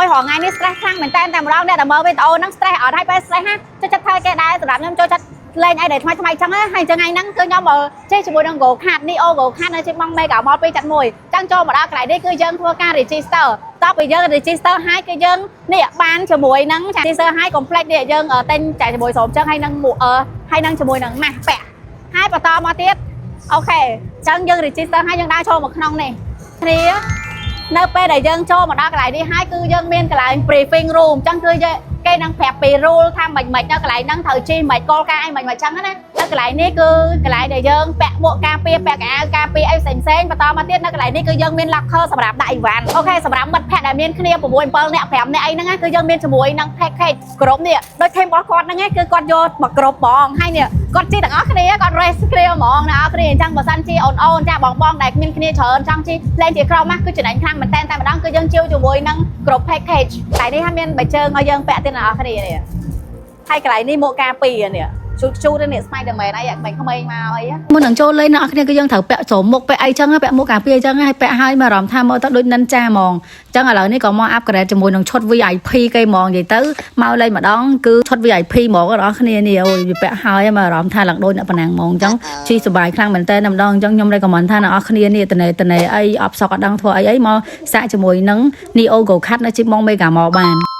យរាល់ថ្ងៃនេះ stress ខ្លាំងមែនតើតែម្ដងអ្នកដែលមើលវីដេអូហ្នឹង stress អត់ហើយពេល stress ណាចូលចិត្តធ្វើគេដែរសម្រាប់ខ្ញុំចូលចិត្តលេងអីដែលថ្មីថ្មីចឹងណាហើយចឹងថ្ងៃហ្នឹងគឺខ្ញុំមកជិះជាមួយនឹង Go Kart Neo Go Kart នៅជិះម៉ង Mega Mall 271ចឹងចូលមកដល់កន្លែងនេះគឺយើងធ្វើការ register តទៅពីយើង register ហើយគឺយើងនេះបានជាមួយនឹង register ហើយ complete នេះយើងទិញចាជាមួយស្រោមចឹងហើយនឹងមួកអឺហើយនឹងជាមួយនឹងម៉ាស់ពាក់ហើយបន្តមកទៀត OK ចឹងយើង register ហើយយើងដើរចូលមកក្នុងនេះគ្នានៅពេលដែលយើងចូលមកដល់កន្លែងនេះហើយគឺយើងមានកន្លែង briefing room អញ្ចឹងគឺយើងគេនឹងប្រាប់ពី rule ថាមិនមិននៅកន្លែងហ្នឹងត្រូវជិះមិនគោលការណ៍អីមិនមិនអញ្ចឹងណានៅកន្លែងនេះគឺកន្លែងដែលយើងពាក់មួកការពារពាក់កៅអៅការពារអីផ្សេងផ្សេងបន្តមកទៀតនៅកន្លែងនេះគឺយើងមាន locker សម្រាប់ដាក់អីវ៉ាន់ OK សម្រាប់មិត្តភ័ក្តិដែលមានគ្នា6 7នាក់5នាក់អីហ្នឹងណាគឺយើងមានជាមួយនឹង package គ្រប់នេះដូច team របស់គាត់ហ្នឹងឯងគឺគាត់យកមកគ្រប់ហ្មងហើយនេះគាត់ជិះទាំងអស់គ្នាគាត់ race គ្នាហ្មងណាអស់គ្នាអញ្ចឹងបើសិនជាអូនអូនចាបងបងដែលគ្មានគ្នាច្រើនចង់ជិះលេងជាក្រុមណាគឺចំណេញខ្លាំងមែនតើតែម្ដងគឺយើងជាវជាមួយនឹងគ្រប់ package តែនេះហាមានបៃជើងឲ្យយើងពាក់ទៀតអ្នកនរគ្នានេះហើយកន្លែងនេះមួកការពារនេះជូតជូតនេះ Spider-Man អីក្មេងៗមកអី មុននឹងចូលលេងអ្នកនរគ្នាគឺយើងត្រូវពាក់ស្រោមមុខពាក់អីចឹងពាក់មួកការពារចឹងហើយពាក់ហើយមានអារម្មណ៍ថាមកទៅដូចនិនចាហ្មងចឹងឥឡូវនេះក៏មក upgrade ជាមួយនឹងឈុត VIP គេហ្មងនិយាយទៅមកលេងម្ដងគឺឈុត VIP ហ្មងអ្នកនរគ្នានេះអូយវាពាក់ហើយមានអារម្មណ៍ថាឡើងដូចអ្នកប៉ុណ្ណឹងហ្មងចឹងជិះសប្បាយខ្លាំងមែនតើម្ដងចឹងខ្ញុំ recommend ថាអ្នកនរគ្នានេះតនេតនេអីអបសក់អត់ដឹងធ្វើអីអីមកសាកជាមួយនឹង Neo Go Kart នៅជីបម៉ង Mega Mall បាន។